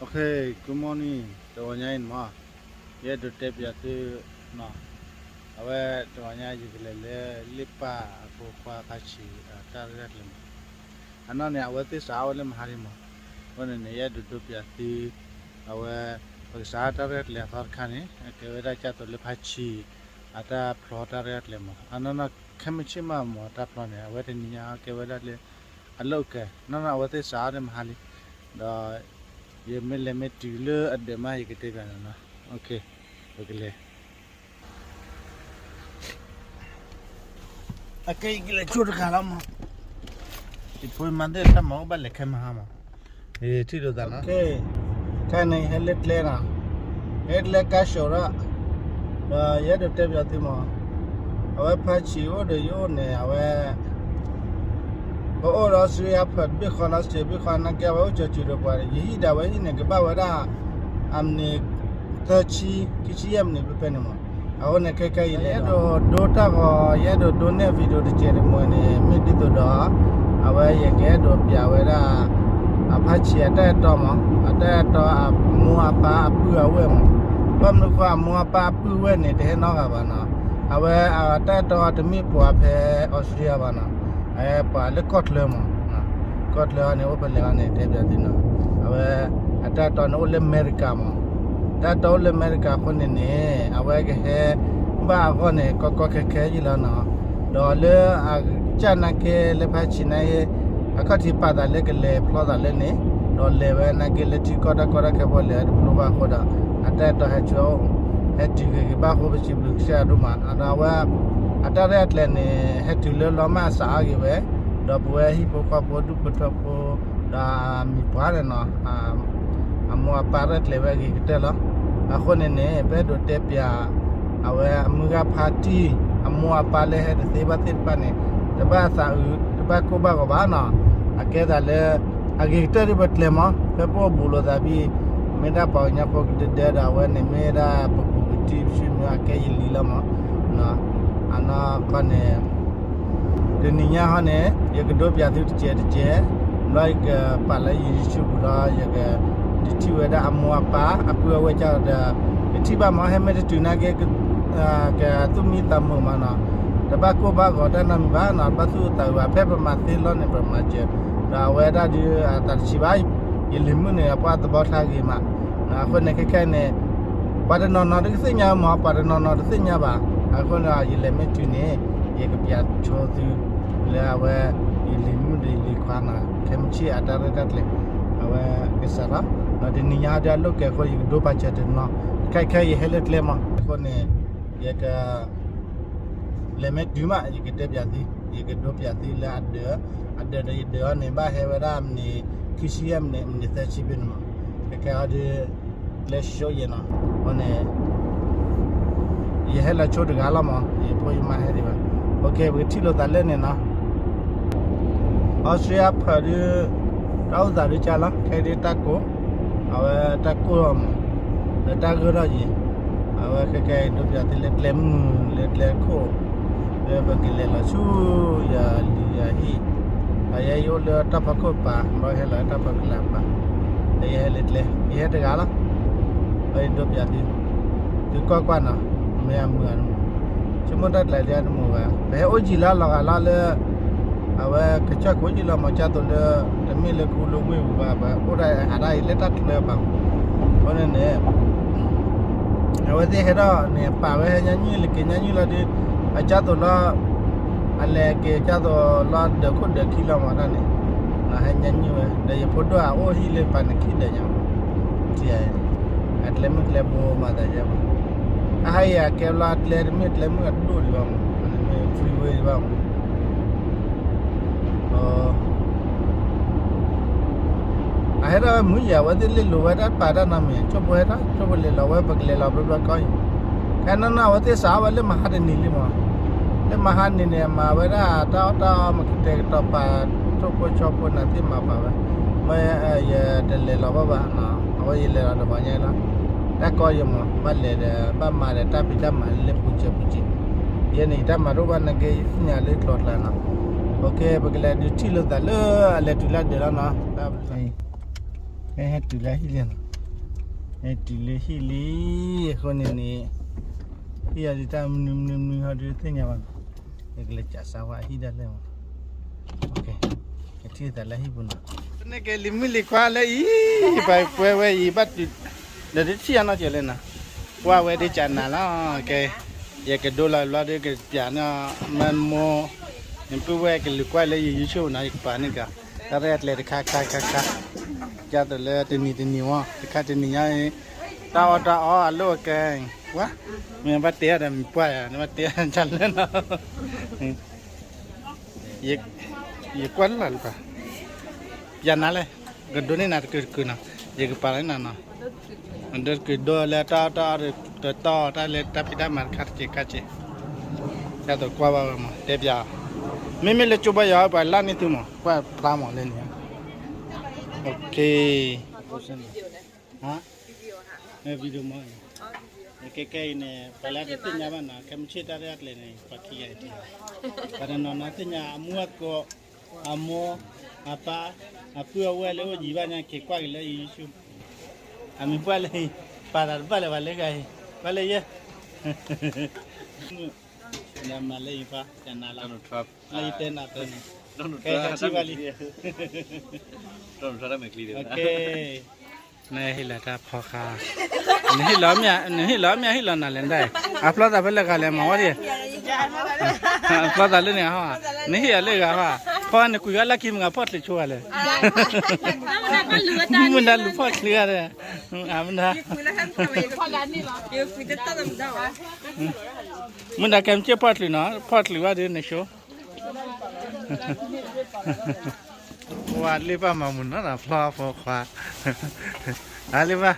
Okay, good morning, တဂီၤညါအံၤန့ၣ်မး, ယအဲၣ်ဒိးတဲပၠးသုနီၤ, အဝဲတဂီၤညါယကလဲၤလၢလ့ၣ်ပၢ်အဖိခွါဖါဆံး တၢ်ရဲၣ်တၢ်ကျဲၤမး, အနီၢ်န့ၣ် အဝဲသ့ၣ်စးထီၣ်ဝဲလၢမဟါလံမး, အဃိန့ၣ်န့ၣ် ယအဲၣ်ဒိးဒိပၠးသု, အဝဲ ပကစးထီၣ်တၢ်ရဲၣ်တၢ်ကျဲၤအသီတခါန့ၣ် အကဲဝဲဒၣ်ကၢ်သိးလၢဖါဆံး အတၢ်ဖျီတၢ်ရဲၣ်တၢ်ကျဲၤမး, အနီၢ်နီၢ်ခဲမုၢ်ဆ့ၣ်မးမး တၢ်ဖျီန့ၣ် အဝဲတနံၤညါကဲဝဲဒၣ်လၢ အလီၢ်အိၣ်ကဲ, နီၢ်နီၢ်အဝဲသ့ၣ်စးထီၣ်လၢမဟါလံ, ဒီး ယမ့ၢ်လဲၤမ့ၢ်တုၤလၢအဒၢးမး ယကတဲပၠးန့ၣ်နီၤ, okay, ပကလဲၤ အကဲယကလဲၤဆိတဂၤလီၤမး, ယဖိယမါသ့ၣ်တၢ်မၤအိၣ်ဘၣ်လဲၤခဲမဟါမး, ယထံၣ်လိာ်သးနီၤ, ခဲန့ၣ်ဟဲလၢကျဲနီၤ, ဟဲလၢကျဲကါၡီၤရၣ်, ဒီးယအဲၣ်ဒိးတဲပၠးသုမး, အဝဲဖါဆံးအိၣ်ဒီးယအိၣ်န့ၣ် အဝဲ ပအိၣ်ဒီးစံယါဖၢၣ်တဘ့ၣ်ဃီလီၤ, စံဘ့ၣ်ဃီနာ်က့ အဝဲအိၣ်ကၠီၤစူၤဒီးပှၤဒီး ယဟံၣ်ဒၣ်ဝဲဟံၣ်န့ၣ် ကဘၣ်ဝဲဒၣ် အမံးနံး သၢဆံ ခံဆံယဲၢ်မံးနံးဖဲဖဲန့ၣ်မး, အဃိန့ၣ်ခဲခဲအံၤ ယအဲၣ်ဒိးဒိတၢ်ဂီၤ ယအဲၣ်ဒိးဒိန့ၢ် video တစဲးတမှဲၤန့ၣ် မ့ၢ်ဒ်သိးဒီး အဝဲယကအဲၣ်ဒိးပၠးဝဲဒၣ် အဖါဆံးအတၢ်အဲၣ်တီမး, အတၢ်အဲၣ်တီအမိၢ်အပၢ်အပုၢ်အဝဲၢ်မး, ဘၣ်မနုၤဃိအမိၢ်အပၢ်အပုၢ်ဝဲၢ်န့ၣ် တဟဲနီတဂၤဘၣ်နီၤ, အဝဲအတၢ်အဲၣ်တီတမ့ၢ်ပှၤဖဲ Australia ဘၣ်နီၤ, ပှၤလၢကီၢ်ချၢမး, ကီၢ်ချၢအံၤန့ၣ် အိၣ်ဖဲလဲၣ်အံၤန့ၣ် တဲပၠးသုနီၤ, အဝဲ အတၢ်အဲၣ်တီန့ၣ်အိၣ်လၢအမဲရကၤမး, တၢ်အဲၣ်တီအိၣ်လၢအမဲရကၤအဃိန့ၣ်န့ၣ် အဝဲကဟဲဘၣ်အဂီၢ်န့ၣ် ကီကီခဲခဲယံၤလီၤနီၤ, ဒီးလၢအကစၢ်နာ်က့လၢဖါဆံးနာ်က့ အခီၣ်ထံးပာ်သးလၢကလဲၤဖျီသးလၢန့ၣ်, ဒီးလဲၤဝဲနာ်က့လၢထံကီၢ်တၢ်ကီတၢ်ခဲဖဲလဲၣ်တဖျိဘၣ်အဃိဒီး အတၢ်အဲၣ်တီဟဲဆူအအိၣ်, ဟဲတုၤဂ့ၤဂ့ၤဘၣ်အဃိပစံးဘျုးကစၢ်ယွၤဒိၣ်မး, ဒီးအဝဲ အတၢ်ရဲၣ်အကျဲၤန့ၣ် ဟဲတုၤလၢလီၤမၢ်အစးအါဂ့ၤဝဲ, ဒီးပဝဲဟံၣ်ဖိဃီဖိဒူၣ်ဖိထၢဖိ ဒီးမံၤပှၢ်န့ၣ်နီၤ, အမိၢ်အပၢ်ရဲၣ်ကျဲၤဝဲအဂ့ၤကတၢၢ်လီၤ. အဃိန့ၣ်န့ၣ် ပအဲၣ်ဒိးတဲပၠး အဝဲအမုၢ်ဂၤဖါတံၢ် အမိၢ်အပၢ်လၢဟဲတသ့ဘၣ်သ့ၣ်တဖၣ်န့ၣ် တဘၣ်သးအုး တဘၣ်ကိၢ်ဘၣ်ဂီၤဘၣ်နီၤ, အကဲသးလၢ အဂ့ၤကတၢၢ်ဒ်ပကျဲၤမး ဖဲပအိၣ်ဘူးလိာ်သးဘံၣ် မ့ၢ်ဒၣ်ပှၤကညီဖိကဒဲဒဲဒီး အဝဲန့ၣ်မ့ၢ်ဒၣ်ပပူၤပတံၢ်ပဆံမ့ၢ် အကဲယလံၤလီၤမး, အနီၢ်ကီၢ်န့ၣ် တနံၤညါဟီန့ၣ် ယကဒိပၠးသုတစဲးတစဲး, ဘျီယကပာ်လၢယ YouTube ပူၤဒီး ယကဒုးထံၣ်ဝဲဒၣ်အမိၢ်အပၢ် အပုၢ်အဝဲၢ်ကဒီး ကထံၣ်ဘၣ်မး ဟဲမ့ၢ်တတုၤနာ်က့ ကသူၣ်မံသးမုာ်မးနီၤ, တဘၣ်ကိၢ်ဘၣ်ဂီၤတၢ်နီတမံၤဘၣ်နီၤ, တဘၣ်သူၣ်အုးသးအုးဘၣ်, ဖဲပမၤသ့လီၤန့ၣ် ပမၤစၢၤ, ဒီးအဝဲဒၣ်ဒုးအသးတဆံးဘၣ်, ယလံၤမုၣ်န့ၣ် အပှၢ်သဘီထါဂ့ၤမး, အဃိန့ၣ်ခဲခဲအံၤန့ၣ် ပှၤတနီၤနီၤတကသ့ၣ်ညါမး, ပှၤတနီၤနီၤတသ့ၣ်ညါဘၣ်, အဃိန့ၣ် ယလဲၤမ့ၢ်တုၤန့ၣ် ယကပၠးဆိသု လၢအဝဲ ယလံၤမုၣ်ဒီးယလံၤခွါနီၤ, ခဲမုၢ်ဆ့ၣ်အတၢ်ရဲၣ်တၢ်ကျဲၤ အဝဲကစးထီၣ်, ဒီးတနံၤညါဒ်အလိၣ်ကဲၤအဃိ ယကဒိပာ်စၢၤတနီၤ, ခဲခဲအံၤယဟဲလၢကျဲမး, အဃိန့ၣ် ယက လဲၤမ့ၢ်တုၤမး ယကတဲပၠးသု, ယကဒိပၠးသုလၢအဒၢး, အဒၢးဒီးယဒၢးအီၤန့ၣ် ဘၣ်ဟဲဝဲဒၣ်မံးနံး ခံဆံယဲၢ်မံးနံး မံးနံးသၢဆံဖဲန့ၣ်မး, ခဲခဲအံၤဒုး ကျဲဆိယဲၢ်နီၤ, အဃိန့ၣ် ယဟဲလီၤဆိတဂၤလီၤမး, ယဖိယမါဟဲဒံးဘၣ်, ပကထံၣ်လိာ်သးလၢန့ၣ်နီၤ, အီစထြ့လယါဖၢးဒုး တၢ်အိၣ်သးဒုးကါလီၤ, ခဲဒုးတၢ်ကိၢ်, အဝဲတၢ်ကိၢ်လီၤမး, ဒီးတၢ်ဂၢၢ်ထီၣ်ယံၤ, အဝဲခဲခဲအံၤဒိပၠးသုလၢကျဲမုၢ်လၢကျဲခိၣ်, လၢပကလဲၤလီၤဆူ ယလံၤယဟံၣ်, အယဲယအိၣ်လၢတၢ်ဖီခိၣ်ပၤ, ဒီးယဟဲလီၤလၢတၢ်ဖီခိၣ်ကလၤပၤ, ဒီးယဟဲလၢကျဲ, ယဟဲတဂၤလီၤ, ဒီးယဒိပၠးသု, သုကွၢ်ကွၢ်နီၤ, မ့ၢ်အမုာ်အမုာ်, ဆိကမိၣ်တၢ်ကျဲၤလၢအတမုာ်ဘၣ်, ပဟဲအိၣ်ယံာ်လၢလီၤဂာ်လီၤလၢ အဝဲကစၢၢ်ခိၣ်ယံာ်လီၤမး, ကၢ်သိးလၢ တမ့ၢ်လၢခူလၢဝ့ၢ်ပူၤဘၣ်, ပအိၣ်ဒၣ်အဒၣ်အံၤလၢတၢ်ချၢပၤ, အဃိန့ၣ်န့ၣ် အဝဲသ့ၣ်ဟဲထီၣ်န့ၣ် ပာ်ဝဲဟဲညါနုၢ်လၢက့ၤညါနုၢ်လီၤဒီး အကၢ်သိးလီၤ, အလဲၤက့ၤကၢ်သိးလီၤဒၢးခိၣ်ဒၢးခံလီၤမးတၢ်န့ၣ်, ဟဲညါနုၢ်ဝဲ, ဒီးယဖိဒိၣ်အအိၣ်ဟံၣ်လၢပာ်န့ၣ်ခံဒၢးညါ, ထံၣ်, အကျဲမုၢ်ကျဲဘိမၤသးယဲမး, အဟဲအံၤအကဲဘျီအကျဲတမ့ၢ်ကျဲမုၢ်အဒိၣ်ဒံးဘၣ်မး, မ့ၢ် freeway ဒံးဘၣ်မး အဟဲထီၣ်ဝဲမုၢ်ယၤ အဝဲသ့ၣ်လဲၤလိာ်ဝဲဒၣ်ပာ်တၢ်နီတမံၤ, ဆိၣ်ဖိဟဲထီၣ် ဆိၣ်ဖိလဲၤလီၤဝဲ ပကလဲၤလီၤဘျီဘျီကီၢ်အံၤ, ခဲနီၢ်နီၢ် အဝဲသ့ၣ်စးထီၣ်ဝဲလၢမဟါတနံၤလံမး, လၢမဟါတနံၤန့ၣ် မၤဝဲဒၣ်တၢ်အီၣ်တၢ်အီမ့ၢ်ကတဲာ်ကတီၤပာ် ဆိၣ်ဖိဆီဖိနၤသ့ၣ်မၤပာ်ဝဲ, မ့ၢ်ယတလဲၤလီၤဘၣ်ဘၣ်, အဝဲယလဲၤလီၤတဂီၤညါအံၤလီၤ, တၢ်ကီယဲမး ဘၣ်လဲၤဒီး ဘၣ်မၤဒီးတၢ်ဖံးတၢ်မၤလၢပူၤစဲးပူၤစဲး, ယဲန့ၣ် ယတၢ်မၤတအိၣ်ဘၣ်နာ်က့ ယသ့ၣ်ညါလၢကျီၤကျါနီၤ, ပကလဲၤဒုးထံၣ်လိာ်သးလၢအလဲၤတုၤလၢဒၢးလီၤနီၤ, ဟဲတုၤလၢဟံၣ်လံနီၤ ဟဲတုၤလၢဟံၣ်လံ, အဃိန့ၣ်န့ၣ် ဟံၣ်အီၤဒုးတၢ်မနုၤမနုၤမနုၤဟီဒုးသ့ၣ်ညါဘၣ်နီၤ, ယကလဲၤကးစၢ်ဝဲဟံၣ်ဒၣ်လဲာ်မး, ကထံၣ်သးလၢဟံၣ်ပူၤနီၤ, န့ၣ်ကဲလံၤမုၣ်လံၤခွါလၢအံၤ, ပှၤပှဲၤဝဲအံၤဘၣ်တုၤ, ဒီးဒုးထံၣ်အနီၢ်ကဲလၢနီၤ, ပှၤဝဲဒုးကးနၤလီၤ, ကဲ, ယကဒိလီၤဘျီဒုးကပျးန့ၢ်, မ့ၢ်မိၢ်, နပုၢ်ဝဲၢ်ကလုာ်ကွၢ်လၢယ YouTube နီၤ, ယကပာ်န့ၢ်ကၤ, တၢ်ရဲၣ်ကျဲၤတခါခါခါခါ, ကၢ်သိးလၢတနံၤတနံၤမး, တခါတနံၤညါ, တၢ်အီၣ်တၢ်အီအလိၣ်အကဲ, ဝါ, မ့ၢ်ဘၣ်တဲအီၤဒီးမ့ၢ်ပှၢ်ယၤ, နဘၣ်တဲအီၤတၢ်လၢနီၤ, ယကွၢ်လၢ်လၢပှၤ, ယနၤလဲၣ်, ကဒိန့ၢ်နၤတကုာ်တကုာ်နီၤ, ယကပာ်လၢနၤနီၤ, ဒိတကုာ်ဒိလၢတၢ်အီၣ်တၢ်အီတတီၢ်တၢ်လၢတၢ်ဖံးတၢ်မၤတခါတက့ၢ်ခါက့ၢ်, ကၢ်သိးကွၢ်ဘၣ်ဝဲမး တဲပျး, မ့မ့ၢ်လၢကၠိဘၣ်ယၤ ပှၤလၢန့ၢ်သုမး ကွၢ်ဖျါမးလၢန့ၣ်, ဟါ, မ့ၢ် video မး, ကဲကဲအံၤန့ၣ် ပှၤလၢတသ့ၣ်ညါဘၣ်နီၤ ခဲမုၢ်ဆ့ၣ်တၢ်ရဲၣ်အကျဲၤန့ၣ် ပှၤခံဂၤအံၤ, ပှၤတနီၤနီၤသ့ၣ်ညါ အမူအသကိး, အမိၢ်, အပၢ်, အပုၢ်အဝဲၢ်လၢအိၣ်ယံၤဘၣ်ညါ က့ၤကွၢ်က့ၤလၢယ YouTube, အမံၤပှၢ်လၢအံၤ, ပာ်သးတဘၣ်လၢၤဘၣ်လၢဂၤအံၤ, ပှၢ်လၢယဲ မၤလၢယံၤဖါ ယနၤလီၤ, လၢယတဲနၤတၢ်န့ၣ်, ကဲဟဲထံၣ်ဘၣ်လံ, နဟ့ၣ်လီၤတၢ်ဖီခါ, နဟ့ၣ်လီၤမ့ၢ် နဟ့ၣ်လီၤမ့ၢ်ဟ့ၣ်လီၤနၤလဲၣ်ဒၣ်, အဖျီသးဖဲလဲၣ်ဂၤလဲၣ်မၤဝဲဒၣ်, အဖျီသးလၢန့ၣ်ဟီ, နဟ့ၣ်အီၤလၢဂၤဟီ, ဖီန့ၣ်ကွံာ်ဂၤလၢခံမ့ၢ်ဂၤဖီၣ်ချုးဆိဂၤလဲၣ်, မုၢ်နၤလူၤဖီၣ်ချုးဂၤဒီး, မုၢ်နၤ မုၢ်နၤကဲမ့ၢ်က့ၤဖီၣ်ချုးနီၤ ဖီၣ်ချုးဘၣ်ဒုးန့ၣ်ဆိ, ဝဲလ့ၣ်ပၢ်မၤမုာ်နီၤ ဖျီအဖိခွါ, အလ့ၣ်ပၢ်,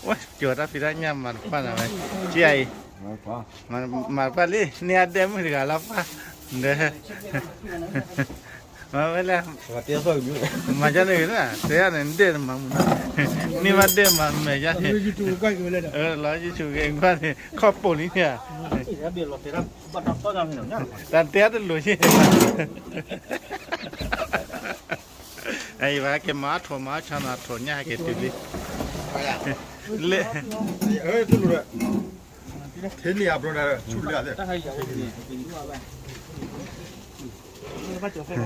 အိၣ်ကၠီၤတၢ်ဖံးတၢ်ညၣ်မၤတဖၣ်နၤဝဲ, ကၠံအံၤ, မၤတဖၣ်လံ န့ၢ်အဒဲမုၣ်တဂၤလီၤပၢ်, ဒီး မၤဝဲလဲၣ်, မၤကန့ၣ်ဂ့ၤဒၣ် တဲယၤန့ၣ် နဒဲမၤမုာ်နီၤ, န့ၢ်ဘၣ်ဒဲမၤမဲာ်ယါန့ၣ်, လီၤ YouTube က့ၤကွၢ်န့ၣ် ခီၣ်ပိာ်လံန့ၣ်ဧါ, တၢ်တဲတလိၤယ့ၣ်, အံၤဘၣ်က့ၤမၤအထိးမၤအဆီနီၤ ထိးညၣ်ဟဲက့ၤတုၤလံ, လ့ၣ် ထဲန့ၣ်အဘျီဒီးဆူၣ်လၢအသ့ၣ်,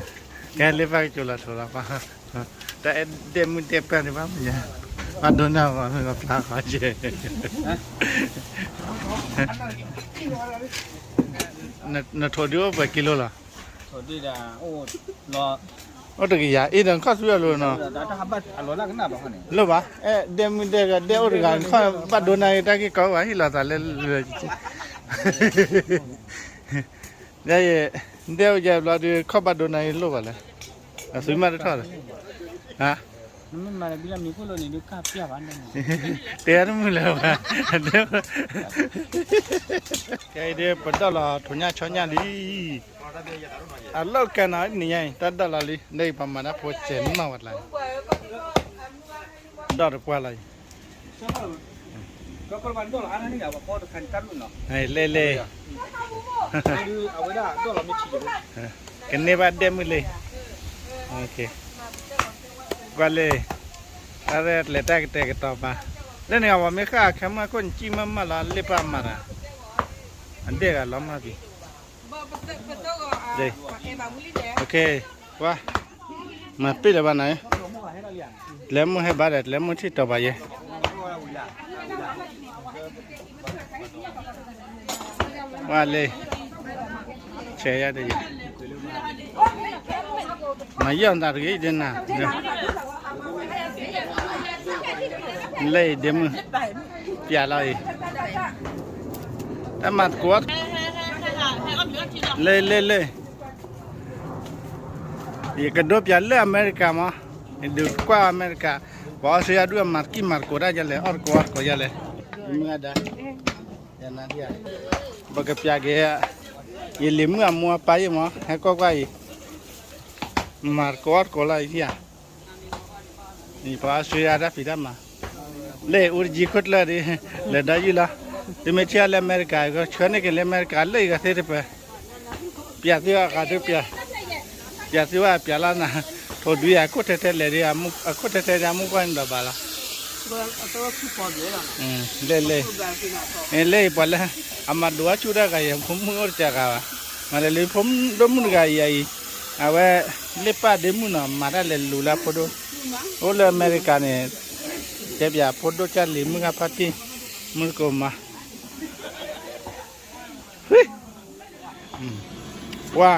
ကဲလ့ၣ်ပၢ်ကကၠိလီၤထိးလီၤပၢ်, တၢ်အဲၣ်ဒဲမုၣ်ဒဲပၢ်န့ၣ်ဘၣ်မ့ၢ်ယါ, ဘၣ်ဒိနၢ်ဂီၤမ့ၢ်ဂီၤဖျါဃီကဲ, နထိးဒုးအိၣ်ပှဲၤကံလိလီၤ, အိၣ်တကယၤအံၤဒီးခီၣ်ဆူအလိၤနီၤ, လိၣ်ဘၣ်, အဲၣ်ဒဲမုၣ်ဒဲဂၤ ဒဲအိၣ်တဂၤ ခီၣ်ဘၣ်ဒိနၤဂ့ၤ တၢ်ဂ့ၢ်ကီဘၣ် ဟ့ၣ်လီၤသးလၢလၢ ယဲယဲ, ဒဲအိၣ်ယဲဘျီဒုး ခီၣ်ဘၣ်ဒိနၤဂ့ၤလိၣ်ဘၣ်လဲၣ်, အသုမၤတထီၣ်လဲၣ်, ဟါ, တဲတမုာ်လၢၤဘၣ်, ကဲဒ် ပဒိၣ်လီၤထိးညၣ်ဆီညၣ်လံ, အလီၢ်ကဲနီၤ နံၤညါအံၤ တၢ်ဒိၣ်လီၤလံ လၢယပှၤမၤတၢ်ဖိစဲးနီၢ်ဝဲတလါ, ဒိၣ်တပှၢ်လီၤအံၤ လဲၣ်လဲၣ်, ကန့ၢ်ဘၣ်ဒဲမုၣ်လံ, ကွၢ်လၢ, တၢ်ရဲၣ်ကျဲၤတၢ်ကတဲာ်ကတီၤပာ်, လၢန့ၣ်အဝဲမ့ၢ်ဃၣ်ခဲမုၢ်ခိၣ်နကံၣ်မးမးလီၤ လ့ၣ်ပၢ်မၤတၢ်, အဒဲၣ်ဂၤလီၤမၢ်ပံၤ, ကွၢ်, မၤပ့ၢ်လၢၤဘၣ်နၤ, ကျဲမုၢ်ဟဲဘၣ်ဒီး ကျဲမုၢ်ထံၣ်တီၤပာ်ယဲ ဝါလ့, ဆဲးယါတယံၤ, မၤယီၢ်သးတဂ့ၤဒ်နၤ, လၢအံၤဒ့မုၢ်, ပျးလီၤအံၤ, တၢ်မၤသကိး, လ့လ့လ့ ယကဒိပျးလၢအမဲရကၤမး, ယဒုးကွၢ်အမဲရကၤ, ပှၤအီစထြ့လယါဒုးအမၤသကိးမၤသကိးတၢ်ယလဲၣ် အီၣ်သကိးအီၣ်သကိးယလဲၣ်, မုၢ်အဒါ, ယနၤဒံးဧါ, ပကပျးက့ၤ, ယလံၤမုၣ်အမိၢ်အပၢ်ယဲၢ်မး ဟဲကွၢ်ကွၢ်အံၤ, မၤသကိးအီၣ်သကိးလီၤအံၤဧါ, ပှၤအီစထြ့လယါတၢ်ဖံးတၢ်မၤ လၢအိၣ်တယံၤခိၣ်ကျၢၢ်ဒီး, လဲၤဒီးယုၢ်လီၤ, သုမ့ၢ်ထံၣ်လၢအမဲရကၤ ကဆှၢန့ၢ်က့ၤလၢအမဲရကၤလၢအဂၤသ့ၣ်တဖၣ်, ပျးသုအဂၤတပျး, ပျးသုဘၣ်ပျးလီၤနၤ, ထိၣ်ဒုယၤအခိၣ်ထဲထဲလဲၣ်ဒီး, အခိၣ်ထဲထဲဒီးအမူကွၢ်န့ၣ်ဒီးဘၣ်လီၤ, လဲၣ်လဲၣ်, လဲၣ်အံၤပှၤလၢ အမၤဒိးအဆူၣ်တၢ်ဂၤအံၤ ဖိမုၣ်အိၣ်တကးဂၤဘၣ်, မၤလၢလၢဖိဒိၣ်မုၣ်တဂၤအံၤအံၤ, အဝဲ လ့ၣ်ပၢ်ဒ့မုၣ်နီၤ မၤတၢ်လဲၤလူၤလၢဖိဒိၣ်, အိၣ်လၢအမဲရကၤန့ၣ်, တဲပၠးဖိဒိၣ်ကၢ်လံၤမုၢ်ဂၤဖါတံၢ်, မုၢ်တကိးမၤ ဝါ,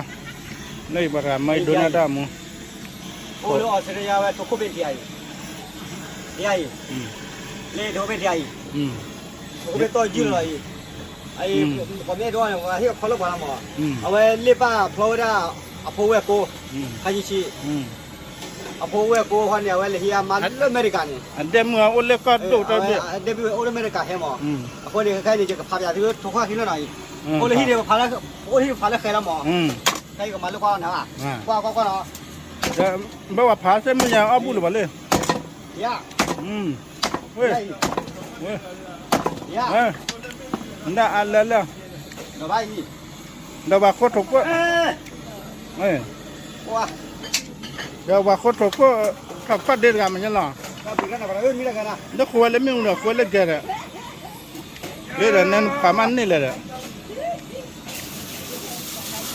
နအံၤပှၤတဂၤမ့ၢ်ဒိးန့ၢ်တၢ်မူ, အိၣ်လၢအီစထြ့လယါဝဲ တခိၣ်ဘ့ၣ်ဒံးအံၤ, ဒံးအံၤ, လၢတခိၣ်ဘ့ၣ်ဒံးအံၤ, တခိၣ်ဘ့ၣ်တီၢ်ယုၢ်လီၤအံၤ, အံၤ, ပှၤမ့ၢ်ဒိးန့ၣ် ပှၤဟ့ၣ်အခီၣ်လၢပှၤလီၤမး, အဝဲလ့ၣ်ပၢ်ဖျီဝဲဒၣ်, အဖိဝဲၢ်ကိ, ခါဆံဆံ အဖိဝဲၢ်ကိဃီန့ၣ် အဝဲလဲၤဟံးအမါလၢအမဲရကၤန့ၣ်, အဒဲမုၣ်အိၣ်လၢကီၢ်ဒိၣ်တဘ့ၣ်, အဒဲမုၣ်အိၣ်လၢအမဲရကၤဟဲမး, အဃိန့ၣ် ခဲခဲအံၤန့ၣ် ယကဖးပၠးသုထိခွါခံလီၤနီၤအံၤ, အိၣ်လၢဟံၣ်န့ၣ် အိၣ်လၢဟံၣ်ဖးလၢဃဲလီၤမး, ခဲအံၤကမၤလၢကွၢ်နီၤ, ကွၢ်ကွၢ်ကွၢ်နီၤ, ဘၣ်ပှၤဖးစဲမုၢ်ညါအီၣ်ဘူၣ်လၢၤဘၣ်လၢ, ယၤ, ဝဲ, ဝဲ, ဒၣ်အါလၢလၢ, ဒီးပှၤခိၣ်ထိးခိၣ်, ဒီးပှၤခိၣ်ထိးခိၣ်, ထီၣ်ခီၣ်ဒ့တဂၤမ့ၢ်ညါလီၤ, လၢဃိဝဲလၢမ့ၣ်အူဒီးဃိဝဲလၢကဲဒီး, လၢဒီးနဖးမၢ်န့ၢ်လၢၤဒီး,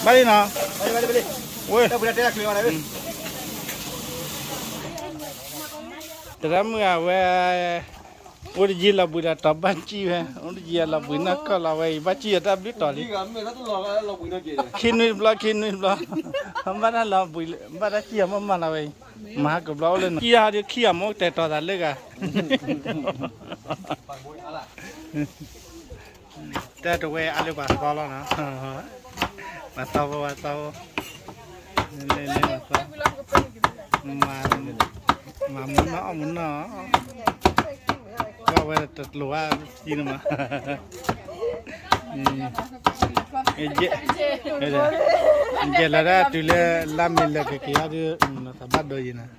ဘၣ်လံနီၤ, ဝဲ, သရၣ်မုၣ်အဝဲ အိၣ်တယံာ်လီၤဘှံးဒီးတီၤဘၣ်စံၣ်ဝဲ, အိၣ်တယံာ်လီၤဘှံးနီၢ်ကီၢ်လီၤဝဲအံၤ ဘၣ်စံၣ်အတၢ်ဘျုးတီၤလံ, ခံနွံတဘျီ ခံနွံတဘျီ, ဘၣ်တၢ်လီၤဘှံး, ဘၣ်တၢ်စံၣ်အမ့ၢ်မၤလီၤဝဲအံၤ, မၤဟါကဘျီအိၣ်လၢနခံဂၤဟီဒုးခံဂၤမ့ၢ်အိၣ်တဲာ်တီၤသးလၢဂၤ တၢ်တဝဲအါလၢပှၤသီလီၤနီၤ, ပှၤသီဖိ ပှၤသီဖိ, လၢလၢပှၤသီ, မၤမုာ်နီၢ်အီၣ်မုာ်နီၢ်, ကီၢ်ဝဲတကျိၤဘၣ်သံန့ၣ်မး, ယဲလီၤဒၣ်တုၤလၢလါမ့ၤလၢာ်ကက့ၤအီၤဒုး သးဘၣ်ဒိယံၤနီၤ,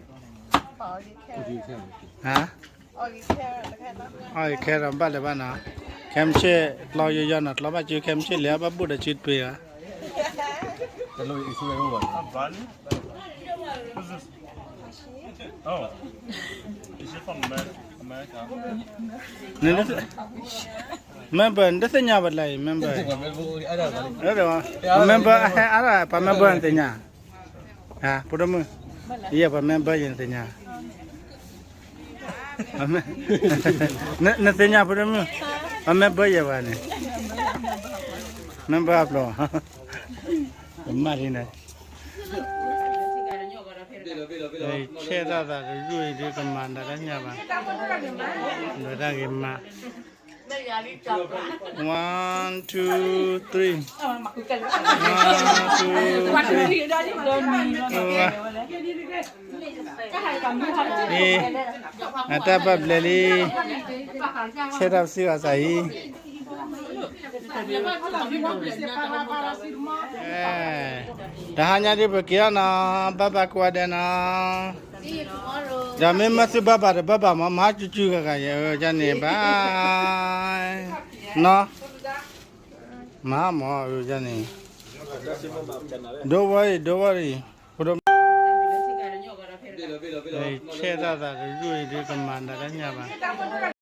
ဟါ အီၣ်ခဲဒီးဘၣ်လၢၤဘၣ်နီၤ, ခဲမုၢ်ဆ့ၣ်ကျီယီယီနီၤ ကျီဘၣ်စုခဲမုၢ်ဆ့ၣ်လဲၤဘၣ်ဘူၣ်ဒီးစုတပ့ၤဘၣ်, member နတသ့ၣ်ညါဘၣ်လၢအံၤ member, member ဟဲအါဒၣ်ပှၤ member နသ့ၣ်ညါ, ဖိဒိၣ်မုၣ်, ယဲပှၤ member ယဲနသ့ၣ်ညါ နသ့ၣ်ညါဖိဒိၣ်မုၣ်, ပှၤ member ယဲပှၤန့ၣ်, member အဖျိ, ပမၢ်ဒ်န့ၣ်, ဆဲးတၢ်သးတယုၢ်အံၤဒုးကမၤဒၣ်တၢ်ညါဘၣ်, ဒီးတၢ်ဂ့ၤမၤ one two three, one two three, အတၢ်ဘၣ်ဘျဲးလံ, ဆဲးတၢ်ပစံးဂီၤစးအံၤ, တဟါညါဒ်ပက့ၤအီၤနီၤ, ဘၣ်ဘၣ်ကိးဂၤဒဲးနီၤ, ဒီးမ့ၢ်မၢသုဘၣ်ဘၣ်တဘၣ်ဘၣ်မး မၤစုစုဂၤဂၤယဲၢ်န့ၣ်ဘၣ်, နီၤ, မၤမးအန့ၣ်, don't worry, don't worry, ဆဲးတၢ်သးတယုၢ်အံၤဒုးကမၤဒၣ်တၢ်ညါဘၣ်,